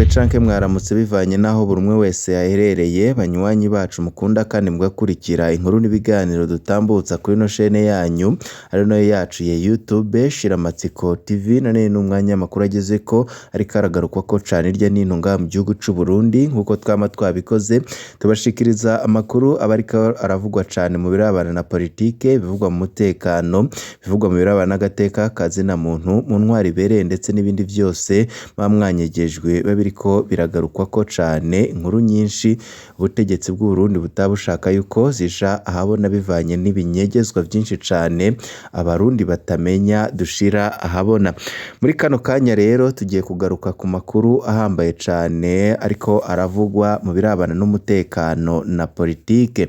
Mwiriwe canke mwaramutse bivanye n'aho buri umwe wese aherereye, banywanyi bacu mukunda kandi mugakurikira inkuru n'ibiganiro dutambutsa kuri ino shene yanyu, ari nayo yacu ya YouTube Shiramatsiko TV. None n'umwanya amakuru agezeko ariko aragarukwako cane hirya no hino ngaha mu gihugu c'u Burundi. Nkuko twama twabikoze, tubashikiriza amakuru aba ariko aravugwa cane mu birabana na politike, ibivugwa mu mutekano, ibivugwa mu birabana n'agateka ka zina muntu, mu ntwaro ibereye, ndetse n'ibindi vyose muba mwanyegejwe biba biriko biragarukwako cane. Inkuru nyinshi ubutegetsi bw'Uburundi butaba bushaka yuko zija ahabona bivanye n'ibinyegezwa vyinshi cane abarundi batamenya dushira ahabona. Muri kano kanya rero tugiye kugaruka ku makuru ahambaye cane ariko aravugwa mu birabana n'umutekano na politike.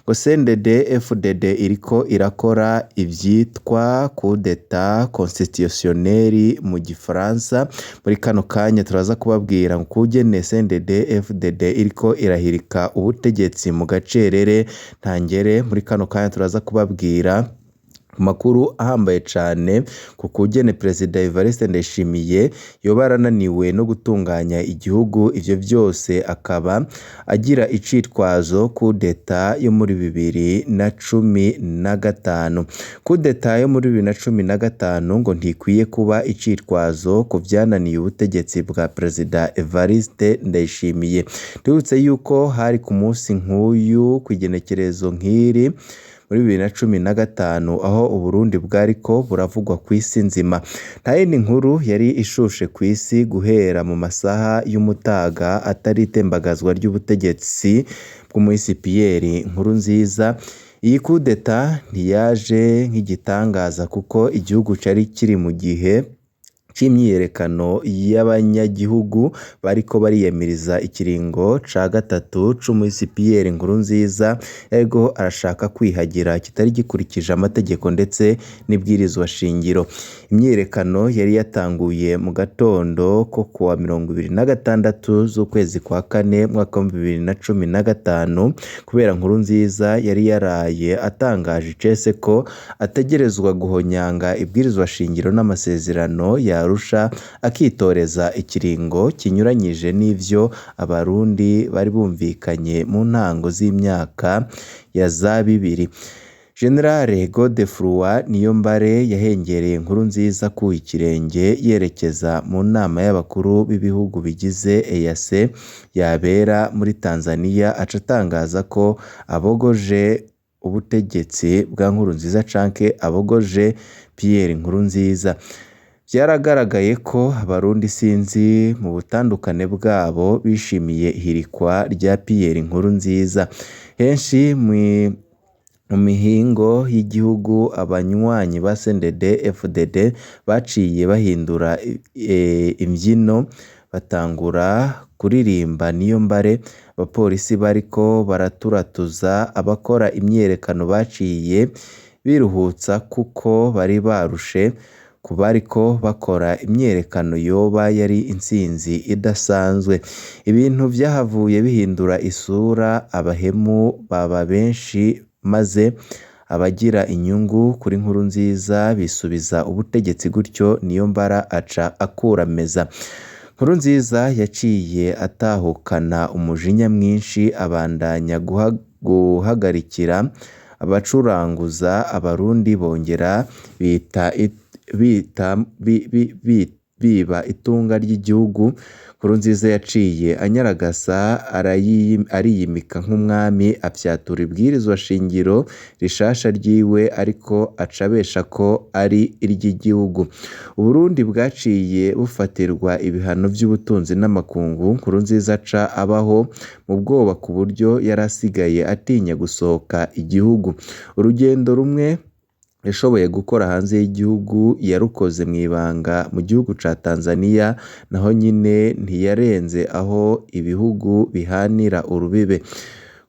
Ngo CNDD FDD iriko irakora ivyitwa coup d'etat constitutionnel mu gifaransa. Muri kano kanya turaza kubabwira ukugene CNDD FDD iriko irahirika ubutegetsi mu gacerere ntangere. Muri kano kanya turaza kubabwira amakuru ahambaye cane ku kugene Perezida Evariste Ndayishimiye yoba yarananiwe no gutunganya igihugu, ivyo vyose akaba agira icitwazo coup d'etat yo muri 2015. Coup d'etat yo muri 2015 ngo ntikwiye kuba icitwazo ku vyananiye ubutegetsi bwa Perezida Evariste Ndayishimiye. Tubibutse yuko hari ku munsi nk'uyu, kw'igenekerezo nk'iri, muri 2015, aho Uburundi bwariko buravugwa kw'isi nzima. Nta yindi nkuru yari ishushe kw'isi guhera mu masaha y'umutaga atari itembagazwa ry'ubutegetsi bw'umuhisi Pierre Nkurunziza. Iyi coup d'etat ntiyaje nk'igitangaza kuko igihugu cari kiri mu gihe c'imyiyerekano y'abanyagihugu bariko bariyamiriza ikiringo ca gatatu c'umuhisi Pierre Nkurunziza yariko arashaka kwihagira, kitari gikurikije amategeko ndetse n'ibwirizwa shingiro. Imyiyerekano yari yatanguye mu gatondo ko kuwa 26 z'ukwezi kwa kane mwaka wa 2015, kubera Nkurunziza yari yaraye atangaje icese ko ategerezwa guhonyanga ibwirizwa shingiro n'amasezerano ya Arusha, akitoreza ikiringo kinyuranyije n'ivyo abarundi bari bumvikanye mu ntango z'imyaka ya za bibiri. General Godefroid Niyombare yahengereye Nkurunziza akuye ikirenge yerekeza mu nama y'abakuru b'ibihugu bigize EAC yabera muri Tanzania, aca atangaza ko abogoje ubutegetsi bwa Nkurunziza canke abogoje Pierre Nkurunziza. Vyaragaragaye ko abarundi sinzi mu butandukane bwabo bishimiye ihirikwa rya Pierre Nkurunziza. Henshi mu mihingo y'igihugu abanywanyi ba CNDD FDD baciye bahindura imvyino, batangura kuririmba Niyombare. Abapolisi bariko baraturatuza abakora imyiyerekano baciye biruhutsa kuko bari barushe. Ku bariko bakora imyiyerekano yoba yari intsinzi idasanzwe. Ibintu vyahavuye bihindura isura, abahemu baba benshi, maze abagira inyungu kuri Nkurunziza bisubiza ubutegetsi, gutyo Niyombare aca akurameza. Nkurunziza yaciye atahukana umujinya mwinshi, abandanya guhagarikira abacuranguza abarundi, bongera biba itunga ry'igihugu. Nkurunziza yaciye anyaragasa ariyimika nk'umwami, afyatura ibwirizwa shingiro rishasha ryiwe, ariko aca abesha ko ari iry'igihugu. Uburundi bwaciye bufatirwa ibihano vy'ubutunzi n'amakungu. Nkurunziza aca abaho mu bwoba ku buryo yari asigaye atinya gusohoka igihugu. Urugendo rumwe yashoboye gukora hanze y'igihugu yarukoze mw'ibanga mu gihugu ca Tanzania, naho nyene ntiyarenze aho ibihugu bihanira urubibe.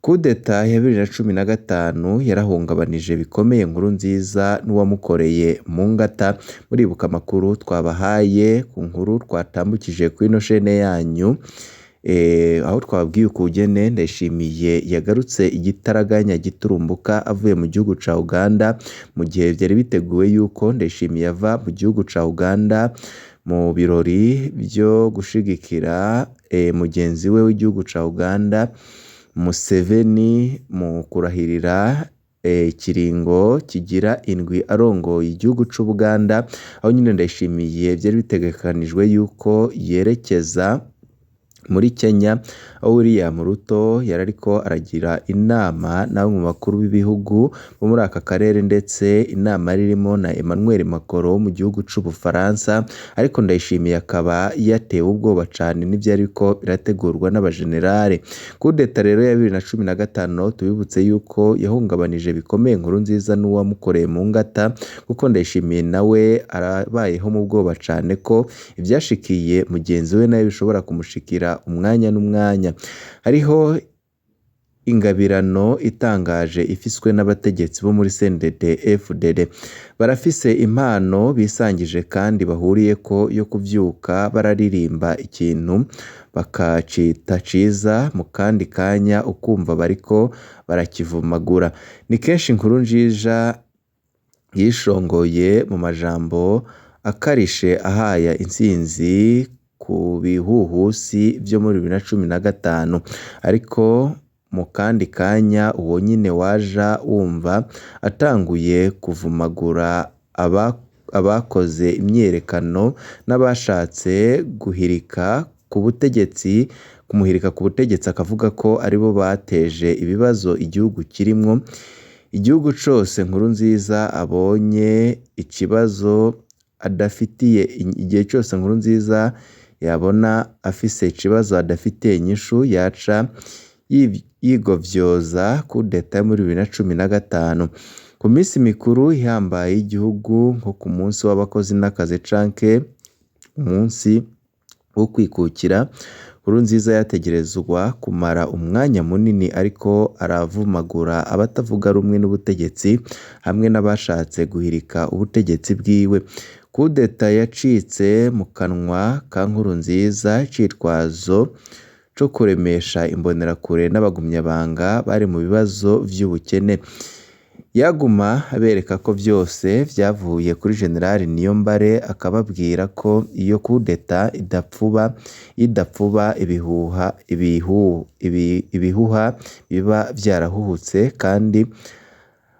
Coup d'etat ya 2015 yarahungabanije bikomeye Nkurunziza n'uwamukoreye mu ngata. Muribuka amakuru twabahaye ku nkuru twatambukije kuri ino shene yanyu, aho twababwiye ukugene Ndayishimiye yagarutse igitaraganya giturumbuka avuye mu gihugu ca Uganda, mu gihe vyari biteguwe yuko Ndayishimiye ava mu gihugu ca Uganda mu birori vyo gushigikira mugenzi we w'igihugu ca Uganda Museveni mu kurahirira ikiringo kigira indwi arongoye igihugu c'Ubuganda, aho nyene Ndayishimiye vyari bitegekanijwe yuko yerekeza muri Kenya, aho William Ruto yarariko aragira inama na bamwe mu bakuru b'ibihugu bo muri aka karere, ndetse inama yaririmo na Emmanuel Macron wo mu gihugu c'Ubufaransa, ariko Ndayishimiye akaba yatewe ubwoba cane n'ivyariko birategurwa n'abajenerale. Kudeta rero ya 2015 tubibutse yuko yahungabanije bikomeye Nkurunziza n'uwamukoreye mu ngata, kuko Ndayishimiye nawe arabayeho mu bwoba cane ko ivyashikiye mugenzi we nawe bishobora kumushikira umwanya n'umwanya. Hariho ingabirano itangaje ifiswe n'abategetsi bo muri CNDD FDD, barafise impano bisangije kandi bahuriyeko yo kuvyuka bararirimba ikintu bakacita ciza, mu kandi kanya ukumva bariko barakivumagura. Ni kenshi Nkurunziza yishongoye mu majambo akarishe ahaya intsinzi ku bihuhusi vyo muri 2015, ariko mu kandi kanya uwo nyene waja wumva atanguye kuvumagura abakoze imyiyerekano n'abashatse guhirika ku butegetsi, kumuhirika ku butegetsi, akavuga ko aribo bateje ibibazo igihugu kirimwo. Igihugu cose Nkurunziza abonye ikibazo adafitiye, igihe cose Nkurunziza yabona afise ikibazo adafitiye inyishu, yaca yigovyoza kudeta yo muri 2015. Ku minsi mikuru ihambaye y'igihugu nko ku munsi w'abakozi n'akazi canke umunsi wo kwikukira, Nkurunziza yategerezwa kumara umwanya munini ariko aravumagura abatavuga rumwe n'ubutegetsi hamwe n'abashatse guhirika ubutegetsi bwiwe. Kudeta yacitse mu kanwa ka Nkurunziza, icitwazo co kuremesha imbonerakure n'abagumyabanga bari mu bibazo vy'ubukene. Yaguma abereka ko vyose vyavuye kuri General Niyombare, akababwira ko iyo kudeta idapfuba ibihuha biba vyarahuhutse, kandi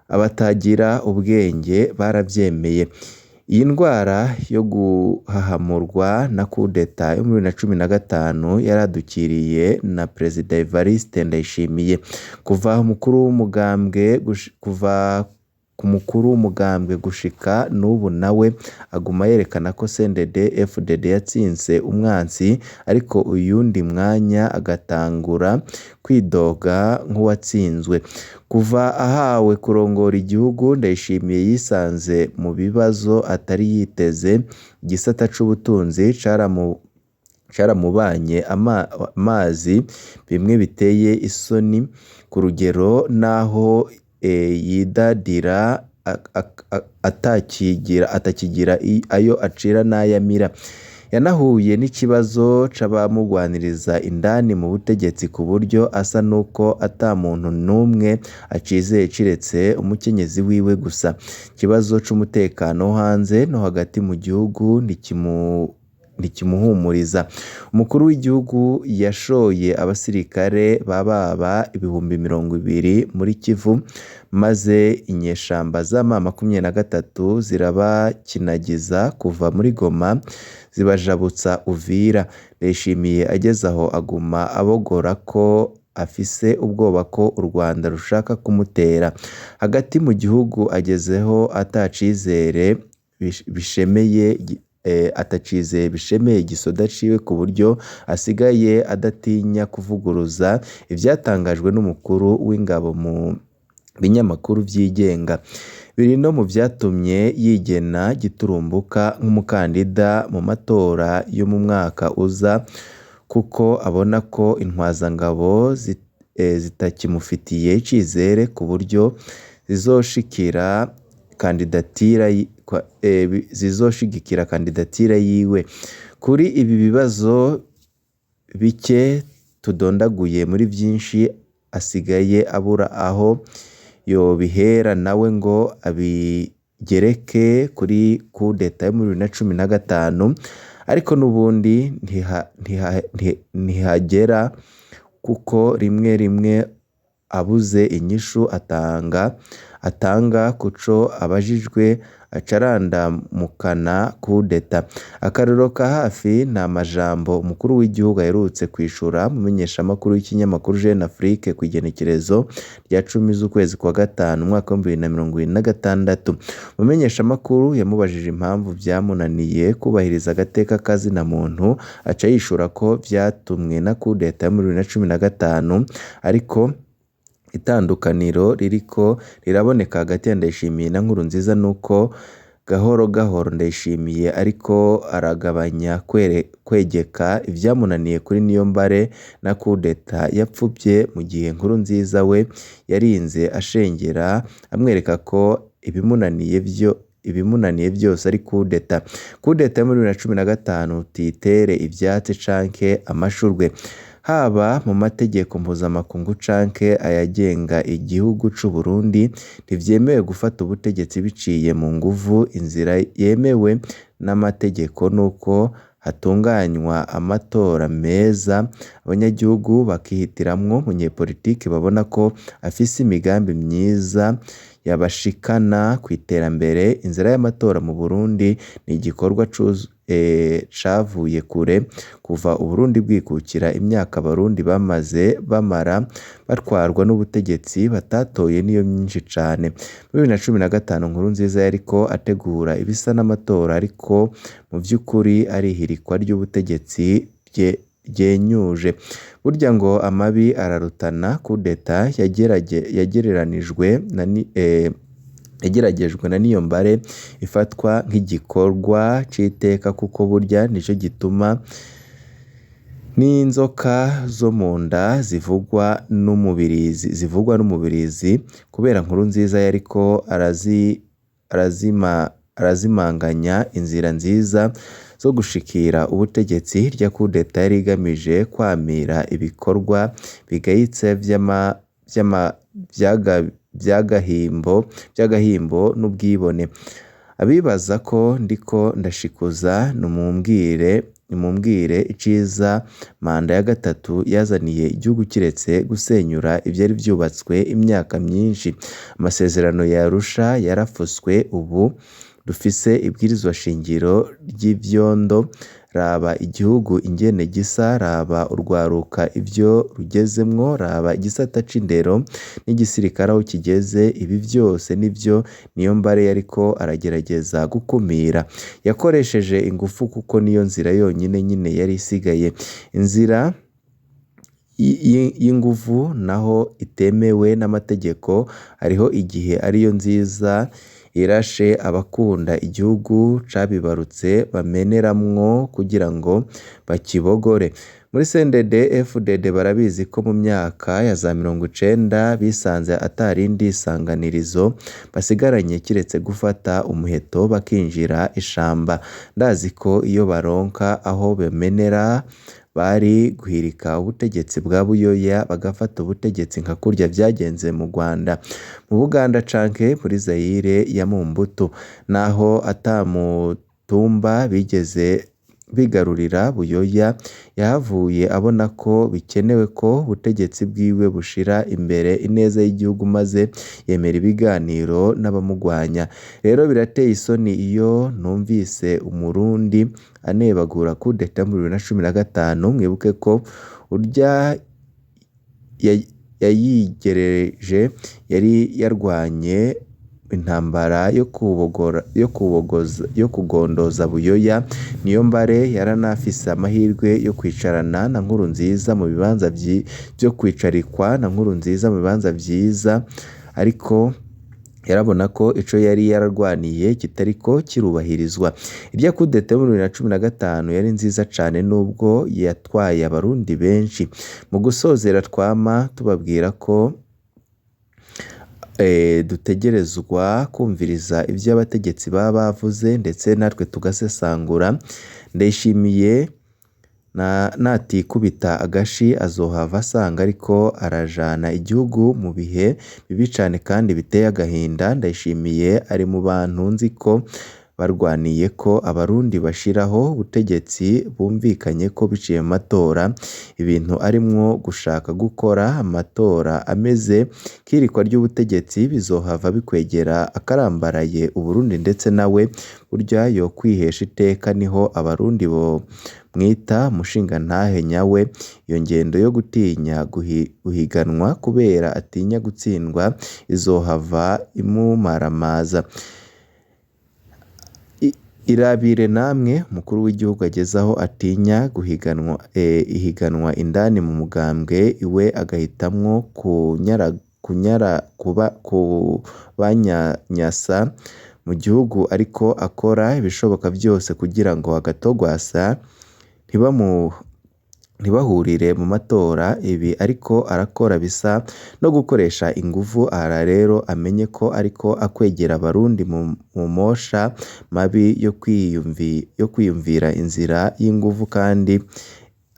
abatagira ubwenge baravyemeye. Iyi ndwara yo guhahamurwa na kudeta yo muri 2015 yaradukiriye na Perezida Evariste Ndayishimiye. Kuva ku mukuru w'umugambwe gushika n'ubu nawe aguma yerekana ko CNDD FDD yatsinze umwansi, ariko uyundi mwanya agatangura kwidoga nk'uwatsinzwe. Kuva ahawe kurongora igihugu, Ndayishimiye yisanze mu bibazo atari yiteze. Igisata c'ubutunzi caramubanye amazi bimwe biteye isoni ku rugero naho yidadira atakigira ayo acira n'ayamira. Yanahuye n'ikibazo c'abamugwaniriza indani mu butegetsi, ku buryo asa nuko ata muntu n'umwe acizeye kiretse umukenyezi wiwe gusa. Ikibazo c'umutekano wo hanze no hagati mu gihugu ntikimuhumuriza. Umukuru w'igihugu yashoye abasirikare bababa 20,000 muri Kivu, maze inyeshamba za M23 zirabakinagiza kuva muri Goma zibajabutsa Uvira. Ndayishimiye ageze aho aguma abogora ko afise ubwoba ko u Rwanda rushaka kumutera. Hagati mu gihugu agezeho atacizere bishemeye atacizeye bishemeye igisoda ciwe, ku buryo asigaye adatinya kuvuguruza ivyatangajwe n'umukuru w'ingabo mu binyamakuru vyigenga. Biri no mu vyatumye yigena giturumbuka nk'umukandida mu matora yo mu mwaka uza, kuko abona ko intwazangabo zitakimufitiye icizere ku buryo zizoshikira zizoshigikira kandidatire yiwe. Kuri ibi bibazo bike tudondaguye muri vyinshi, asigaye abura aho yobihera nawe ngo abigereke kuri kudeta yo muri 2015. Ariko n'ubundi ntihagera kuko rimwe rimwe abuze inyishu atanga kuco abajijwe acarandamukana kudeta. Akarorero ka hafi ni amajambo umukuru w'igihugu aherutse kwishura mu menyeshamakuru y'ikinyamakuru Jeune Afrique kw'igenekerezo rya 10 z'ukwezi kwa gatanu umwaka wa 2026. Umumenyeshamakuru yamubajije impamvu vyamunaniye kubahiriza agateka ka zina muntu, aca yishura ko vyatumwe na kudeta yo muri 2015, ariko itandukaniro ririko riraboneka hagati ya Ndayishimiye na Nkurunziza nuko gahoro gahoro Ndayishimiye ariko aragabanya kwegeka ivyamunaniye kuri Niyombare na kudeta yapfuvye, mu gihe Nkurunziza we yarinze ashengera amwereka ko ibimunaniye vyose ari kudeta. Kudeta yo muri 2015 tuyitere ivyatsi canke amashurwe, haba mu mategeko mpuzamakungu canke ayagenga igihugu c'Uburundi, ntivyemewe gufata ubutegetsi biciye mu nguvu. Inzira yemewe n'amategeko nuko hatunganywa amatora meza, abanyagihugu bakihitiramwo umunyepolitike babona ko afise imigambi myiza yabashikana kw'iterambere. Inzira y'amatora mu Burundi ni igikorwa cavuye kure kuva Uburundi bwikukira. Imyaka abarundi bamaze bamara batwarwa n'ubutegetsi batatoye niyo myinshi cane. Muri 2015 Nkurunziza yariko ategura ibisa n'amatora, ariko mu vy'ukuri ari ihirikwa ry'ubutegetsi ryenyuje. Burya ngo amabi ararutana. Kudeta yageragejwe na Niyombare ifatwa nk'igikorwa c'iteka, kuko burya nico gituma n'inzoka zo mu nda zivugwa n'umubirizi. Kubera Nkurunziza yariko arazimanganya inzira nziza zo gushikira ubutegetsi, irya kudeta yari igamije kwamira ibikorwa bigayitse vy'agahimbo n'ubwibone. Abibaza ko ndiko ndashikuza, nimumbwire iciza manda ya gatatu yazaniye igihugu kiretse gusenyura ivyari vyubatswe imyaka myinshi. Amasezerano ya Arusha yarafuswe, ubu dufise ibwirizwa shingiro ry'ivyondo. Raba igihugu ingene gisa, raba urwaruka ivyo rugezemwo, raba igisata c'indero n'igisirikare aho kigeze. Ibi vyose nivyo Niyombare yariko aragerageza gukumira. Yakoresheje ingufu kuko niyo nzira yonyine nyene yari isigaye. Inzira y'inguvu naho itemewe n'amategeko, hariho igihe ariyo nziza irashe abakunda igihugu cabibarutse bameneramwo kugira ngo bakibogore. Muri CNDD FDD barabizi ko mu myaka ya za 90 bisanze atarindi sanganirizo basigaranye kiretse gufata umuheto bakinjira ishamba. Ndazi ko iyo baronka aho bamenera bari guhirika ubutegetsi bwa Buyoya bagafata ubutegetsi nka kurya vyagenze mu Rwanda, mu Buganda canke muri Zaire ya Mobutu. Naho atamutumba bigeze bigarurira, Buyoya yahavuye abona ko bikenewe ko ubutegetsi bwiwe bushira imbere ineza y'igihugu, maze yemera ibiganiro n'abamugwanya. Rero birateye isoni iyo numvise umurundi anebagura kudeta muri 2015. Mwibuke ko urya yayigereje yari yarwanye intambara yo kugondoza Buyoya. Niyombare yaranafise amahirwe yo kwicarana na Nkurunziza mu bibanza vyo kwicarikwa na Nkurunziza mu bibanza vyiza, ariko yarabona ko ico yari yararwaniye kitariko kirubahirizwa. Irya kudeta yo muri 2015 yari nziza cane nubwo yatwaye abarundi benshi. Mu gusozera twama tubabwira ko dutegerezwa kumviriza ivyo abategetsi baba bavuze, ndetse natwe tugasesangura. Ndayishimiye natikubita agashi azohava asanga ariko arajana igihugu mu bihe bibi cane kandi biteye agahinda. Ndayishimiye ari mu bantu nzi ko Barwaniye ko abarundi bashiraho ubutegetsi bumvikanye ko biciye mu matora, ibintu arimwo gushaka gukora amatora ameze nk'irikwa ry'ubutegetsi bizohava bikwegera akarambaraye Uburundi ndetse nawe burya yokwihesha iteka niho abarundi bomwita mushingantahe nyawe. Iyo ngendo yo gutinya guhiganwa kubera atinya gutsindwa izohava imumaramaza. Irabire namwe umukuru w'igihugu ageze aho atinya guhiganwa ihiganwa indani mu mugambwe iwe agahitamwo kubanyanyasa mu gihugu ariko akora ibishoboka byose kugira ngo agatogwasa ntibahurire mu matora. Ibi ariko arakora bisa no gukoresha inguvu. Aha rero amenye ko ariko akwegera abarundi mu mosha mabi yo kwiyumvira inzira y'inguvu kandi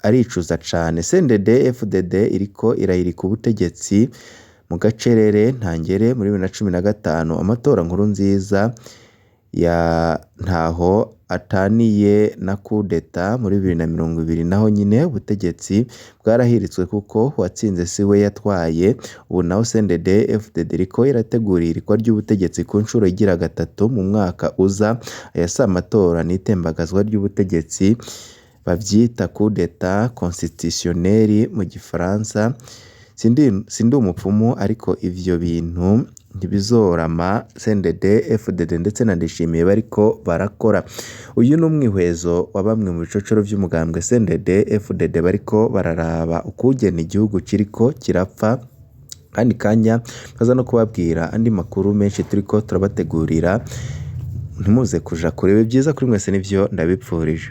aricuza cane. CNDD FDD iriko irahirika ubutegetsi mu gacerere ntangere muri 2015 amatora Nkurunziza ya ntaho ataniye na coup d'etat muri 2020, naho nyine ubutegetsi bwarahiritswe kuko uwatsinze siwe yatwaye. Ubu naho CNDD FDD iriko irategura ihirikwa ry'ubutegetsi ku nshuro igira gatatu mu mwaka uza. Aya si amatora n'itembagazwa ry'ubutegetsi bavyita coup d'etat constitutionnel mu gifaransa. Sindi umupfumu ariko ivyo bintu ntibizorama CNDD FDD ndetse na Ndayishimiye bariko barakora. Uyu ni umwihwezo wa bamwe mu bicocoro vy'umugambwe CNDD FDD bariko bararaba ukugena igihugu kiriko kirapfa. Kandi kanya nkaza no kubabwira andi makuru menshi turiko turabategurira, ntimuze kuja kure. Ibihe vyiza kuri mwese nivyo ndabipfurije.